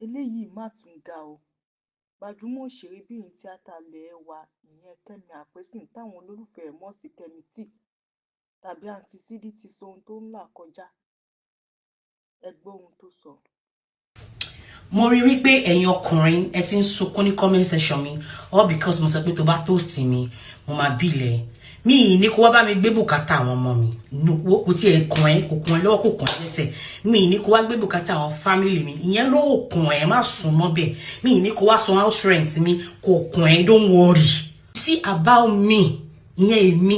Eléyìí mà tún ga ọ́, gbajúmọ̀ òṣèrébìnrin tíáta ilé wa ìyẹn Kẹ́mi Àpèsìn táwọn olólùfẹ́ ẹ̀ mọ̀ sí Kẹ́mi T tàbí Aunty Sídí ti sọ ohun tó ń là kọjá. Ẹ gbọ́ ohun tó sọ. Mo rí wípé ẹ̀yin ọkùnrin, ẹ ti ń sunkún ní comment section mi, all because mo sọ pé tó bá toast mi, mo máa bílẹ̀ mi ì ní kó wá bá mi gbé bùkátà àwọn ọmọ mi. Kò tí ẹ kàn ẹ́, kò kàn ẹ́ lọ́wọ́, kò kàn ẹ́ lẹ́sẹ̀. Mi ì ní kó wá gbé bùkátà àwọn family mi, ìyẹn ló kàn ẹ́, má sùn mọ́ bẹ́ẹ̀. Mi ì ní kó wá san house rent mi, kò kàn ẹ́, don't worry. See, about me, ìyẹn èmi,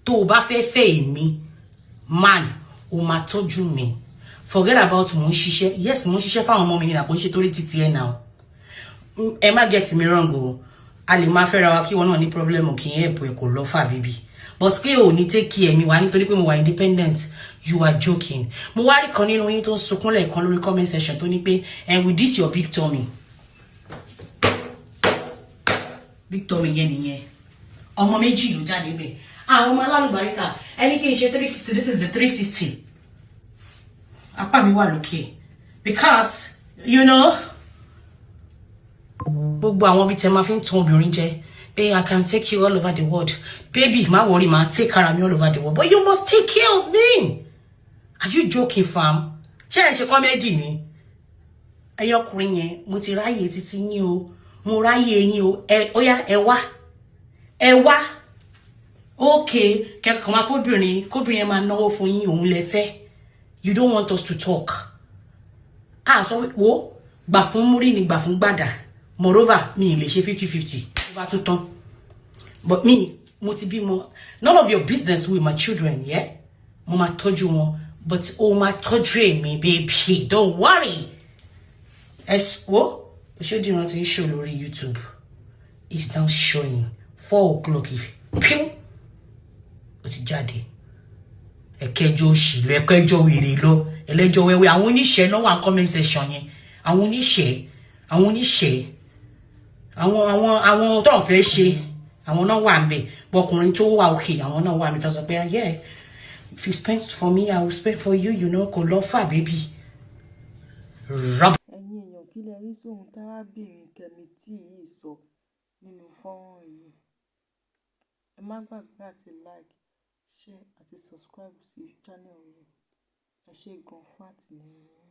tó o bá fẹ́ fẹ́ èmi, man, o máa tọ́jú mi. Forget about mo ń ṣiṣẹ́. Yes, mo ń ṣiṣẹ́ fáwọn ọmọ mi nínú àpò ń ṣe torí títí ẹ̀ náà. Ẹ má get me wrong o, a lè máa fẹ́ra wa kí wọn náà ní problem, kì í help ẹ, kò lọ fà bíbí, but pé ò ní take care mi wá nítorí pé mo wà independent, you are joking. Mo wá rí kan nínú yín tó ń sunkún lẹ́ẹ̀kan lórí comment section tó ní pé, "And with this your big tummy." Big tummy yẹn nìyẹn, ọmọ méjì ló jáde bẹ́ẹ̀, àwọn ọmọ alálùbáríkà. Ẹni kí n ṣe 360, this is the 360. Apá mi wà lókè because gbogbo àwọn ibi tẹ máa fi ń tan obìnrin jẹ pé, "I can take you all over the world, baby, má worry, má take care of me all over the world, but you must take care of me." Are you joking, fam? Ṣé ẹ ṣe comedy ni? Ẹyọ ọkùnrin yẹn, mo ti ráyè títí yín o, mo ráyè yín o. Ẹ ó yá, ẹ wá, ẹ wá. Okay, kẹkọọ máa fóbìnrin, kóbìnrin yẹn máa náwó fún yín, òun lẹ fẹ́. You don't want us to talk. Ah, sọ wo gbà fún múrí ni gbà fún gbàdà. Moreover, mi lè ṣe 50-50 tó bá tún tán, but me, mo ti bímọ. None of your business with my children, yeah? Mo máa tọ́jú wọn, but o máa tọ́jú èmi, baby, don't worry. Ẹ wo Òṣèdìran ti ń show lórí YouTube. It's now showing 4 o'clock. Píún, ó ti jáde. Ẹ̀kẹjọ òṣì lọ, ẹ̀kẹjọ wèrè lọ, ẹlẹ́jọ́ wẹ́wẹ́. Àwọn oníṣẹ́ náà wà comment section yẹn, àwọn oníṣẹ́, àwọn oníṣẹ́, àwọn tó ń fẹ́ ṣe, àwọn náà wà ń bẹ̀. Bọkùnrin tó wà òkè, àwọn náà wà mí tó sọ pé, "Yeah, if you spend for me, I will spend for you." Kò lọ fà, baby. Rub. Ẹ̀yin èèyàn, kí lẹ rí sóhun tárábìnrin Kẹ́mi T yìí sọ nínú fọ́nrán yìí? Ẹ má gbàgbé àti like, share àti subscribe sí channel yìí. Ẹ ṣé gan fún àtìlẹ́yìn yín.